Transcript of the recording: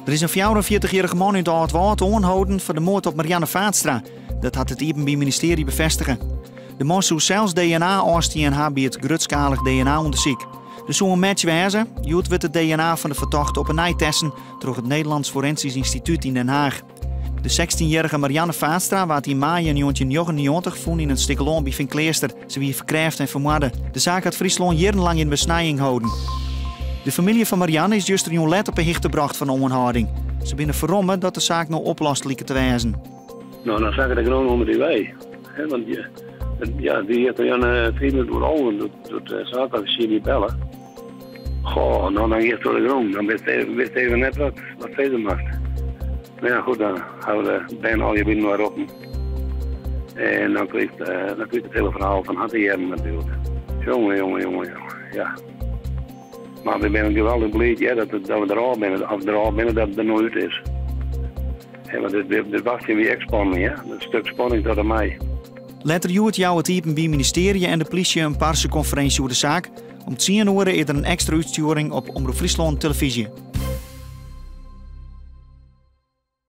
Der is in 44-jierrige man út Aldwâld oanholden foar de moard op Marianne Vaatstra. Dat hat it Iepenbier Ministearje befêstige. De man soe sels DNA ôfstien ha by it grutskalich DNA-ûndersyk. Der soe in match wêze. Hjoed wurdt it DNA fan de fertochte op 'e nij testen troch it Nederlands Forensisch Instituut yn Den Haag. De 16-jierrige Marianne Vaatstra waard yn maaie 1999 fûn yn in stik lân by Feankleaster. Se wie ferkrêft en fermoarde. De saak hat Fryslân jierrenlang yn besnijing holden. De famylje fan Marianne is justerjûn let op 'e hichte brocht fan de oanhâlding. Se binne ferromme dat de saak no oplost liket te wêzen. No, dan sakket de grûn ûnder dy wei. Want ja, dy hat Jan 5 oer alven doe't de saakoffisier my belle. Goh, no dan giest troch de grûn. Dan witst even net wat fierder moatst. Mar ja, goed, dan hawwe we de bern allegear byinoar roppen. En dan krijst, dan krijst it hiele ferhaal fan har te hearren natuerlik. Jonge, jonge, jonge, jonge, ja. Mar we binne geweldich bliid ja, dat, dat we der ôf binne, of der ôf binne dat it der no út is. Ja, want dit, dit, dit wachtsjen wie ek spanning, hè? In stik spanning tot en mei. Letter hjoed jouwe it Iepenbier Ministearje en de plysje in parsekonferinsje oer de saak. Om tsien oere is der in ekstra útstjoering op Omrop Fryslân Televyzje.